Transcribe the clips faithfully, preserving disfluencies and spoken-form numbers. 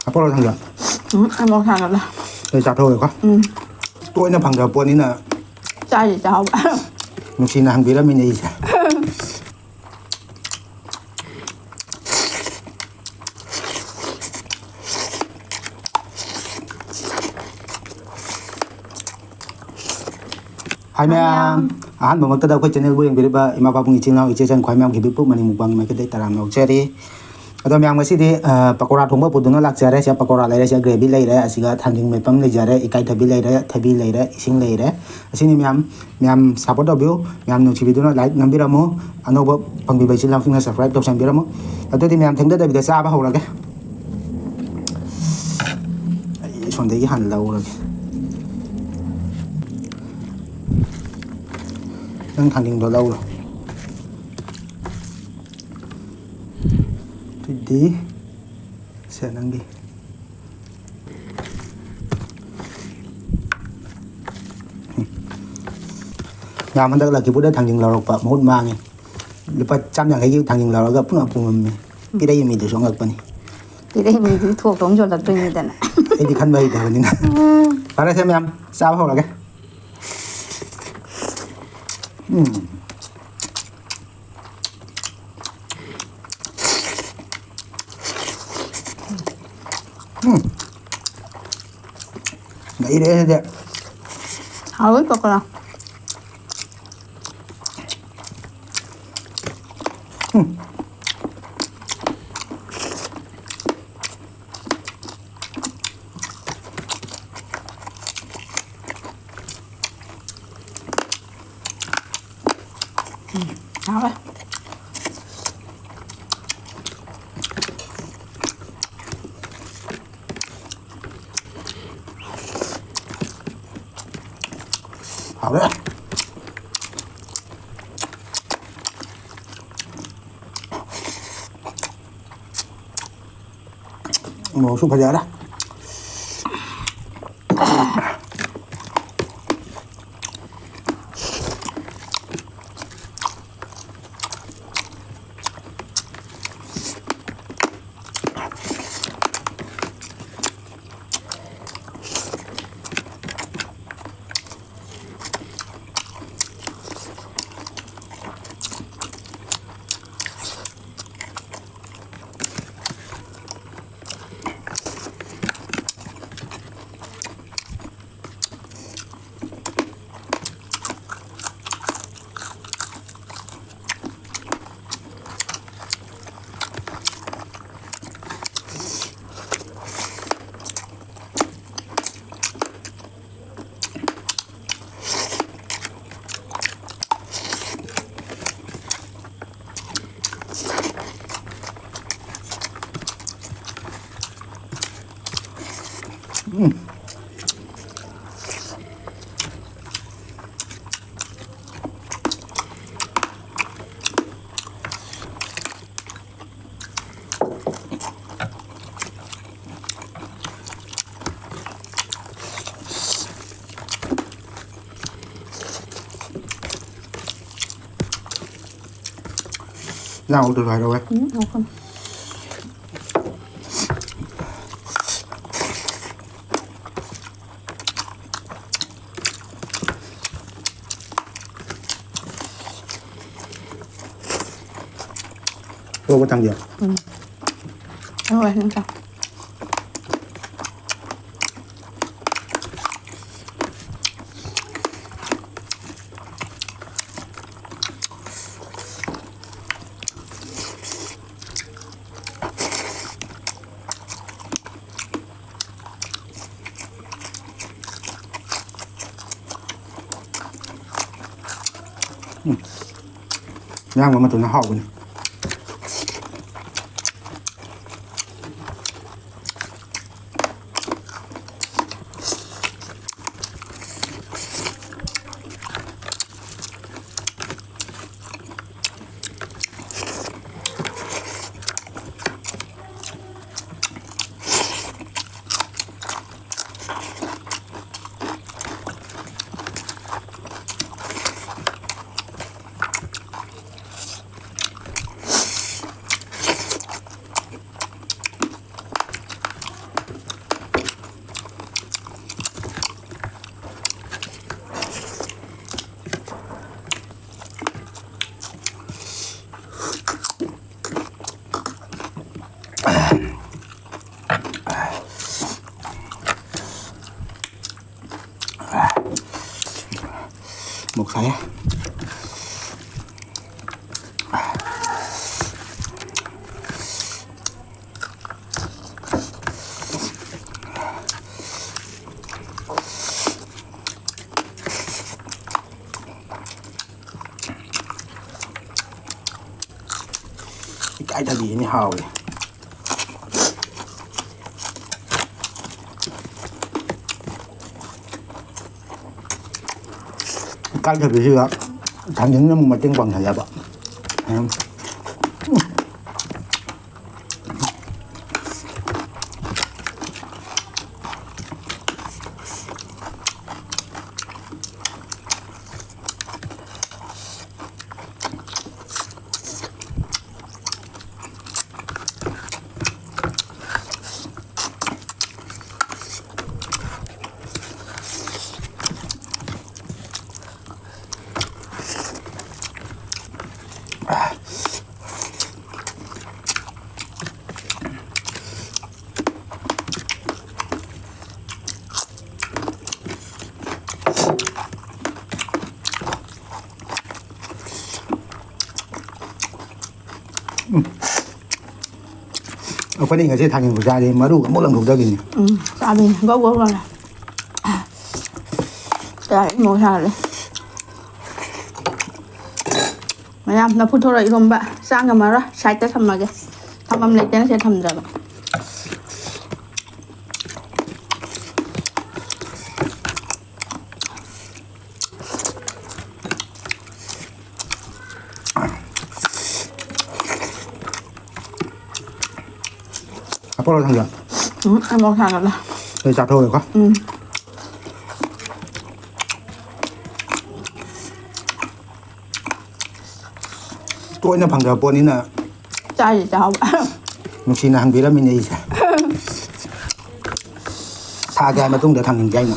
ꯍꯥꯞꯄꯛꯑꯣꯔꯣ ꯊꯥꯡꯖꯤꯡ? ꯎꯝ, ꯑꯃꯨꯛ ꯊꯥꯡꯒꯠꯂꯣ꯫ ꯑꯩ ꯆꯥꯊꯣꯛꯑꯒꯦꯀꯣ꯫ ꯎꯝ꯫ ꯇꯣꯏꯅ ꯐꯪꯗꯕ ꯄꯣꯠꯅꯤꯅ ꯆꯥꯁꯤ ꯆꯥꯍꯧꯕ꯫ ꯅꯨꯡꯁꯤꯅ ꯍꯪꯕꯤꯔꯝꯃꯤꯅꯦ ꯑꯩꯁꯦ꯫ ꯍꯥꯏ ꯃꯌꯥꯝ꯫ ꯑꯍꯥꯟꯕꯃꯛꯇꯗ ꯑꯩꯈꯣꯏ ꯆꯦꯅꯦꯜꯕꯨ ꯌꯦꯡꯕꯤꯔꯤꯕ ꯏꯃꯥ ꯄꯥꯕꯨꯡ, ꯏꯆꯤꯜ ꯏꯅꯥꯎ, ꯏꯆꯦ ꯏꯆꯟ ꯈ꯭ꯋꯥꯏ ꯃꯌꯥꯝꯒꯤ ꯕꯤꯛ ꯄꯨꯛ ꯃꯅꯤꯡ ꯃꯨꯛꯕꯥꯡꯒꯤ ꯃꯥꯏꯀꯩꯗꯒꯤ ꯇꯔꯥꯝꯅ ꯑꯣꯛꯆꯔꯤ꯫ ꯑꯗꯣ ꯃꯌꯥꯝ, ꯉꯁꯤꯗꯤ, ꯑ, ꯄꯀꯣꯔꯥ ꯊꯣꯡꯕ ꯄꯨꯗꯨꯅ ꯂꯥꯛꯆꯔꯦ꯫ ꯁꯤꯗ ꯄꯀꯣꯔꯥ ꯂꯩꯔꯦ, ꯁꯤꯗ ꯒ꯭ꯔꯦꯚꯤ ꯂꯩꯔꯦ, ꯑꯁꯤꯒ ꯊꯥꯡꯖꯤꯡ ꯃꯦꯠꯄ ꯑꯃ ꯂꯩꯖꯔꯦ, ꯏꯀꯥꯏꯊꯕꯤ ꯂꯩꯔꯦ, ꯊꯕꯤ ꯂꯩꯔꯦ, ꯏꯁꯤꯡ ꯂꯩꯔꯦ꯫ ꯑꯁꯤꯅꯤ ꯃꯌꯥꯝ, ꯃꯌꯥꯝ ꯁꯞꯄꯣꯔꯠ ꯇꯧꯕꯤꯌꯨ꯫ ꯃꯌꯥꯝ ꯅꯨꯡꯁꯤꯕꯤꯗꯨꯅ ꯂꯥꯏꯛ ꯅꯝꯕꯤꯔꯝꯃꯨ꯫ ꯑꯅꯧꯕ ꯐꯪꯕꯤꯕ ꯏꯆꯤꯜ ꯏꯅꯥꯎꯁꯤꯡꯅ ꯁꯕꯁꯀ꯭ꯔꯥꯏꯕ ꯇꯧꯁꯟꯕꯤꯔꯝꯃꯨ꯫ ꯑꯗꯨꯗꯤ ꯃꯌꯥꯝ ꯊꯦꯡꯊꯗꯕꯤꯗ ꯆꯥꯕ ꯍꯧꯔꯒꯦ꯫ ꯑꯩ ꯁꯣꯝꯗꯒꯤ ꯍꯥꯟꯅ ꯂꯧꯔꯒꯦ꯫ ꯅꯪ ꯊꯥꯡꯖꯤꯡꯗꯣ ꯂꯧꯔꯣ꯫ ꯑꯗꯨꯗꯤ ꯁꯦ ꯅꯪꯒꯤ꯫ ꯌꯥꯝ ꯍꯟꯗꯛ ꯂꯛꯈꯤꯄꯨꯔꯗ ꯊꯥꯡꯖꯤꯡ ꯂꯧꯔꯛꯄ ꯃꯍꯨꯠ ꯃꯥꯡꯉꯦ꯫ ꯂꯨꯄꯥ ꯆꯥꯝ ꯌꯥꯡꯈꯩꯒꯤ ꯊꯥꯡꯖꯤꯡ ꯂꯧꯔꯒ ꯄꯨꯟꯅ ꯄꯨꯝꯃꯝꯃꯦ꯫ ꯄꯤꯔꯛꯏ ꯃꯤꯗꯨꯁꯨ ꯑꯉꯛꯄꯅꯤ꯫ ꯄꯤꯔꯛꯏ ꯃꯤꯗꯨꯗꯤ ꯊꯣꯛꯇꯧ ꯌꯣꯜꯂꯛꯇꯣꯏꯅꯤꯗꯅ꯫ ꯑꯩꯗꯤ ꯈꯟꯕ ꯍꯩꯇꯕꯅꯤꯅ꯫ ꯎꯝ꯫ ꯐꯔꯦꯁꯦ ꯃꯌꯥꯝ, ꯆꯥꯕ ꯍꯧꯔꯒꯦ꯫ ꯎꯝ꯫ ꯎꯝ꯫ ꯅꯩꯔꯦ ꯁꯤꯗꯤ꯫ ꯍꯥꯎꯋꯤ ꯄꯀꯣꯔꯥ꯫ ꯎꯝ꯫ ꯎꯝ, ꯍꯥꯎꯋꯦ꯫ ꯍꯥꯎꯔꯦ꯫ ꯃꯣꯔꯣꯛꯁꯨ ꯐꯖꯔꯦ꯫ ꯎꯝ꯫ ꯏꯟꯖꯥꯡ ꯍꯥꯎꯇ꯭ꯔꯁꯨ ꯍꯥꯏꯔꯛꯑꯣꯍꯦ꯫ ꯎꯝ, ꯍꯥꯎꯈ꯭ꯔꯦ꯫ ꯂꯧꯕ ꯊꯥꯡꯖꯤꯡ꯫ ꯎꯝ꯫ ꯍꯣꯏ, ꯅꯠꯇ꯭ꯔꯥ? ꯎꯝ꯫ ꯏꯌꯥꯝꯕ ꯃꯇꯣꯟꯅ ꯍꯥꯎꯕꯅꯤ꯫ ꯃꯣꯛ ꯁꯥꯏꯌꯦ꯫ ꯏꯀꯥꯏ ꯊꯕꯤꯁꯤꯅ ꯍꯥꯎꯔꯦ꯫ ꯏꯀꯥꯏꯊꯕꯤꯁꯤꯒ ꯊꯥꯡꯖꯤꯡꯅ ꯑꯃꯨꯛ ꯃꯇꯦꯡ ꯄꯥꯡꯁꯜꯂꯦꯕ꯫ ꯎꯝ꯫ ꯑꯩꯈꯣꯏꯅ ꯉꯁꯤ ꯊꯥꯡꯖꯤꯡ ꯈꯨꯆꯥꯁꯦ ꯃꯔꯨꯒ ꯑꯃꯨꯛ ꯂꯪꯊꯣꯛꯇꯕꯤꯅꯤ꯫ ꯎꯝ, ꯆꯥꯕꯤꯅꯤ꯫ ꯒꯧ ꯒꯧ ꯂꯥꯎꯅ꯫ ꯀꯌꯥ ꯏꯃꯣ ꯁꯥꯔꯦ꯫ ꯃꯌꯥꯝ ꯂꯐꯨ ꯊꯣꯔꯣ ꯏꯔꯣꯝꯕ ꯆꯥ ꯉꯝꯃꯔꯣꯏ꯫ ꯁꯥꯏꯠꯇ ꯊꯝꯃꯒꯦ꯫ ꯊꯝꯐꯝ ꯂꯩꯇꯦꯅ ꯁꯤꯗ ꯊꯝꯗ꯭ꯔꯕ꯫ ꯍꯥꯞꯄꯛꯑꯣ ꯊꯥꯡꯖ꯫ ꯎꯝ, ꯑꯩ ꯃꯣꯔꯣꯛ ꯁꯥꯒꯠꯂꯦ꯫ ꯑꯩ ꯆꯥꯊꯣꯛꯑꯒꯦꯀꯣ꯫ ꯎꯝ꯫ ꯇꯣꯏꯅ ꯐꯪꯗꯕ ꯄꯣꯠꯅꯤꯅ ꯆꯥꯔꯤꯁꯦ ꯆꯥꯍꯧꯕ꯫ ꯅꯨꯡꯁꯤꯅ ꯍꯪꯕꯤꯔꯝꯃꯤꯅꯦ ꯑꯩꯁꯦ꯫ ꯁꯥꯒꯦ ꯍꯥꯏ ꯃꯇꯨꯡꯗ ꯊꯥꯡꯖꯤꯡꯁꯦ ꯑꯩꯅ꯫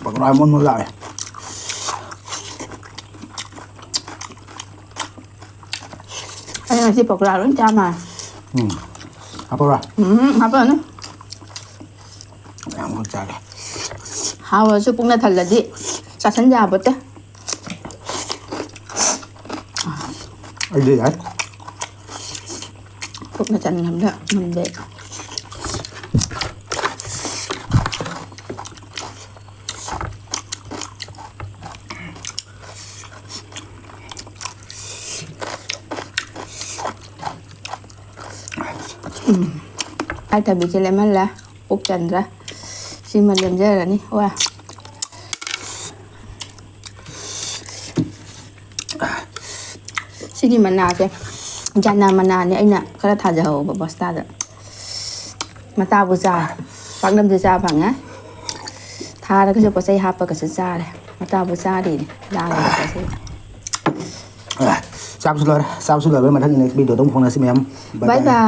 ꯄꯀꯣꯔꯥ ꯃꯣꯟ ꯃꯣꯟ ꯂꯥꯎꯋꯦ꯫ ꯑꯩ ꯉꯁꯤ ꯄꯀꯣꯔꯥ ꯂꯣꯏ ꯆꯥ ꯃꯥꯜꯂꯦ꯫ ꯎꯝ꯫ ꯍꯥꯞꯄꯧꯔꯥ? ꯎꯝ, ꯍꯥꯞꯄꯛꯑꯅꯨ꯫ ꯃꯌꯥꯝ ꯈꯛ ꯆꯥꯒꯦ꯫ ꯍꯥꯎꯔꯁꯨ ꯄꯨꯛꯅ ꯊꯜꯂꯗꯤ ꯆꯥꯁꯟ ꯌꯥꯄꯣꯠꯇꯦ꯫ ꯑꯩꯗꯤ ꯌꯥꯏ꯫ ꯄꯨꯛꯅ ꯆꯟꯈ꯭ꯔꯕꯅꯤꯅ ꯉꯝꯗꯦ꯫ ꯎꯝ꯫ ꯏꯀꯥꯏꯊꯕꯤꯁꯦ ꯂꯦꯝꯍꯜꯂꯦ꯫ ꯄꯨꯛ ꯆꯟꯗ꯭ꯔꯦ꯫ ꯁꯤꯃ ꯂꯦꯝꯖꯔꯅꯤ꯫ ꯋꯥ꯫ ꯁꯤꯒꯤ ꯃꯅꯥꯁꯦ ꯖꯅꯥ ꯃꯅꯥꯅꯦ, ꯑꯩꯅ ꯈꯔ ꯊꯥꯖꯍꯧꯕ ꯕꯣꯁꯇꯥꯗ꯫ ꯃꯇꯥꯕꯨ ꯆꯥꯔꯦ꯫ ꯄꯥꯛꯅꯝꯁꯦ ꯆꯥ ꯐꯪꯉꯦ꯫ ꯊꯥꯔꯒꯁꯨ ꯄꯣꯠ ꯆꯩ ꯍꯥꯞꯄꯒꯁꯨ ꯆꯥꯔꯦ꯫ ꯃꯇꯥꯕꯨ ꯆꯥꯔꯤꯅꯦ꯫ ꯂꯥꯡꯉꯤꯕ ꯄꯣꯠ ꯆꯩ꯫ ꯑꯦ, ꯆꯥꯕꯁꯨ ꯂꯣꯏꯔꯦ꯫ ꯆꯥꯕꯁꯨ ꯂꯣꯏꯔꯦ꯫ ꯃꯊꯪꯒꯤ next video ꯗ ꯑꯃꯨꯛ ꯐꯥꯎꯅꯁꯤ ꯃꯌꯥꯝ꯫ Bye bye bye꯫